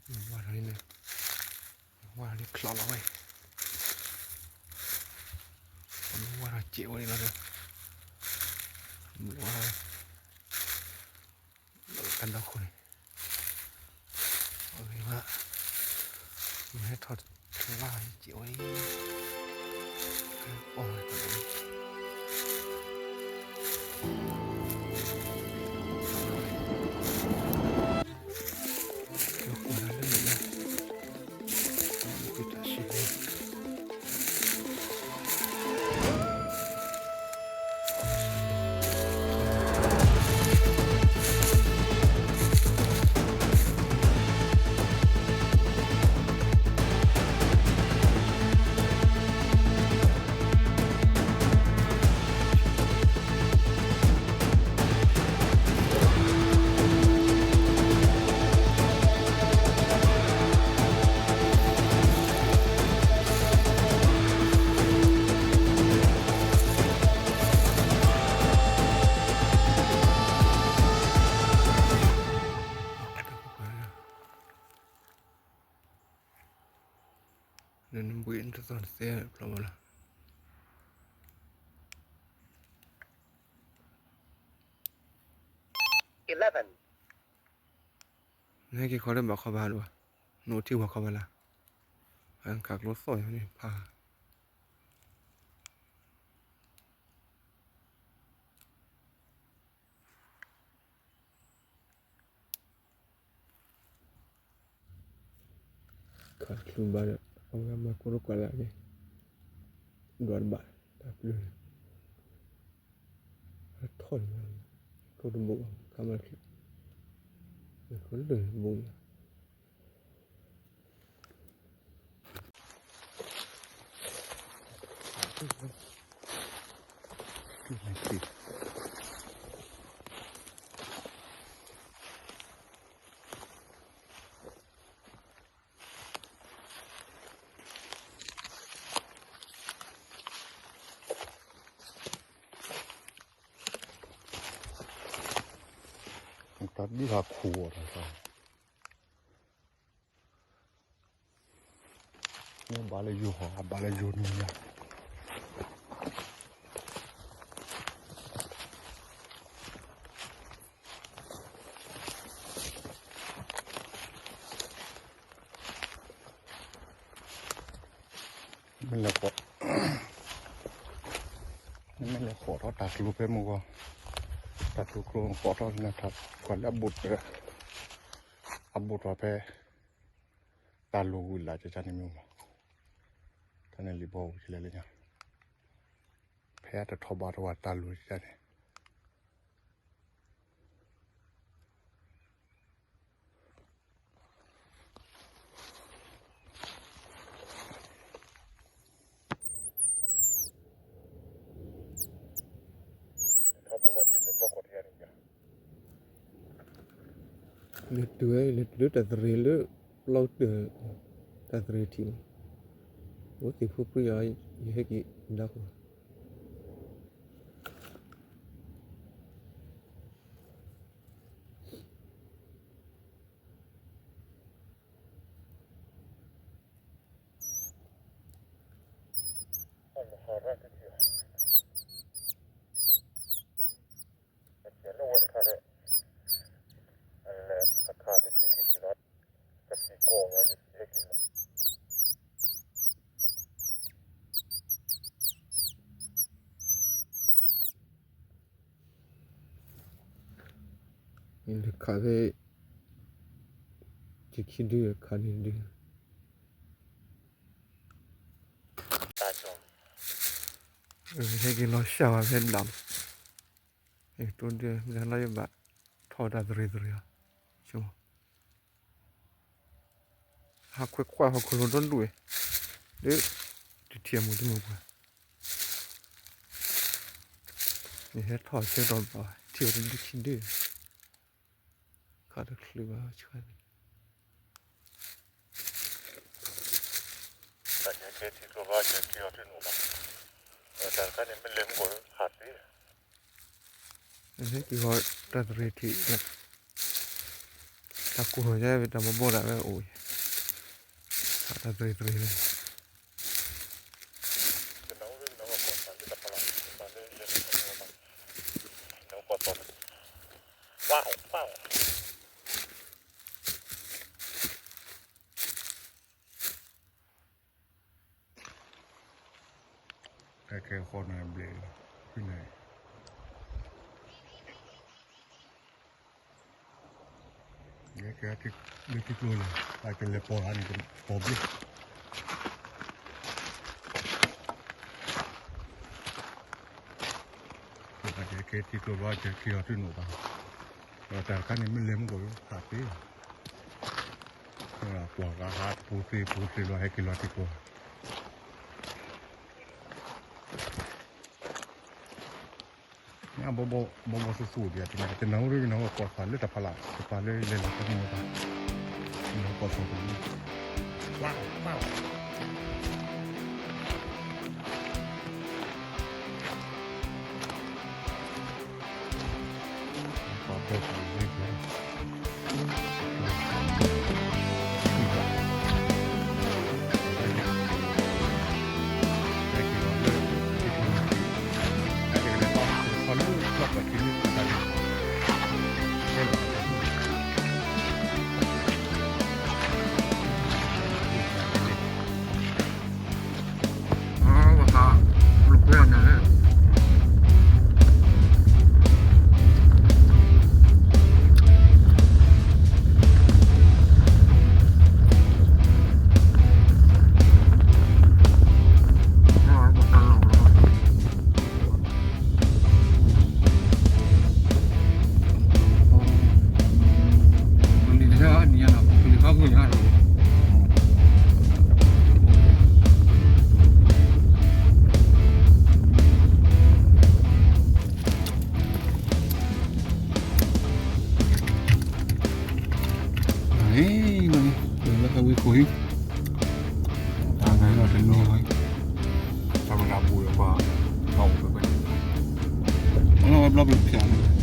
ဝါထီၣ်န့ၣ်, ဝါထီၣ်န့ၣ်ချီလီၤဝဲ, ဝါထီၣ်စဲးဝဲန့ၣ်လီၤဒီး, ဝါထီၣ်ဝဲ, လီၤကဒီခိၣ်န့ၣ်, အဂ့ၤဘၣ်, မ့ၢ်ဟဲထီၣ်လၢစဲးဝဲအံၤ, အီၣ်ဝဲတၢ်န့ၣ် နဘှံးနတသီၣ်တသဲဖျီမးလီၤ. နဟဲက့ၤခီလၢဘၣ်ခီဘၣ် ဟးဒိၣ်ဘၣ်, နအိၣ်ထံဝၤခီဘၣ်လၢ်, ဟဲခးကျိသီၣ်ယၤန့ၣ်ဖး ခးချုးဘၣ်ဒီး အဝဲမၤကိၢ်တကွၢ်လၢ်က့ၤ, ဒွးတဘၣ်, တၢ်ပျုၤန့ၣ်, အထီၣ်န့ၣ်, ကျိတဘိၣ်ဘၣ် ခါမၤချုး, လၢတဘိၣ်န့ၣ် တၢ်ဒုးဟးခူၣ်အီၤတၢ် မ့ၢ်ဘၣ်လၢယိၤဟီ အဘၣ်လၢယိၤန့ၣ်ညါ, မ့ၢ်လဲၤဃီၤ, မ့ၢ်လဲၤဃီၤထီၣ်တၢ်ကျိဖဲမုၢ်ဂီၤ, တၢ်ကျိကျိဃီၤထီၣ်န့ၣ် ကွၢ်လၢအဘူးတၢၢ်, အဘူးထီၣ်ဖဲ တၢ်လိၤဝံၤလၢ်ကကန့ၣ်မ့ၢ်မး, တၢ်န့ၣ်လံၤဘီဝံၤကလဲၤလၢညါ, ဖဲအတထီၣ်ဘးထီၣ်ဝဲတၢ်လိၤကကန့ၣ် လဲၤတုၤဝဲ လဲၤတုၤလၢတၢ်သရ့ၤလၢ ပျီတၢၢ် တၢ်သရ့ၤထံးန့ၣ်, အိၣ်သ့ၣ်ဖိပြံယၤ ယဟဲက့ၤဒၣ်ဃိ ခးဖဲ ယခံဒု ခးန့ၣ်ဒု ဟဲက့ၤလီၤစှၤဘၣ်ဖဲဘျးမး, တိဒု မ့ၢ်လီၤယဘၣ်ထီၣ်တၢ်သရ့ၤသရ့ၤအီၤ, ဆိ ဟးခွဲးခွါဟီၣ်ခိၣ်လိၤဒီဒူၣ်ဝဲ, ဒီး တထံၣ်အမိၢ်တမုာ်ပှၤ, ယဟဲထီၣ်ဆၢကတီၢ်ဘၣ် ထံၣ်ဝဲတဒုခံဒု, ခးတချုးဘၣ်ဆှၢန့ၣ် တၢ်ခါန့ၣ် မ့ၢ်လဲၤမုၢ်ကီၢ်ဟးသ့, ဟဲက့ၤဃီၤတၢ်သရ့ၤထံး, တၢ်ကူၣ်ထီၣ်ယဲ တၢ်ဘီဘီဒၣ်ဝဲအိၣ်, တၢ်တရံးတရံးန့ၣ်, wow, wow. ကဲကဲဃီန့ၣ်ဘျဲၣ်, ဖဲန့ၣ်, ယကဲလၢထံကျိလီၤ, အကလဲၤပိာ်ဂၤန့ၣ် ပိာ်ဘျဲၣ်, ကဲထံကျိဘျီ ကဲက့ၤအီၤတနီၣ်ဘၣ်, ဒီးတၢ်တခါန့ၣ် မ့ၢ်လဲၤမုၢ်ကီၢ် သးသ့လီၤ, ကွၢ်ဂၤဟးပူၤသ့ပူၤသ့လီၤ ဟဲက့ၤလီၤထံကျိ ဘီဘီဆူၣ်ဆူၣ်ဒံး တနၤအိၣ်ရ့ကနၤအိၣ် ကွၢ်သးလၢတၢ်ဖးလၢ် တပာ်လၢလဲၤလီၤတမံၤမတၤ နကွၢ်သးတမံၤ ဝါ ဝါ ကွၢ်ဘၢသးလၢ လၢဟဲဝံခိၣ်အံၤ တၢ်မၤလီၤတန့ၢ်ဝဲ တၢ်မၤလၢပူၤလၢပှၤ အဝဲဘျီကဖျါန့ၣ်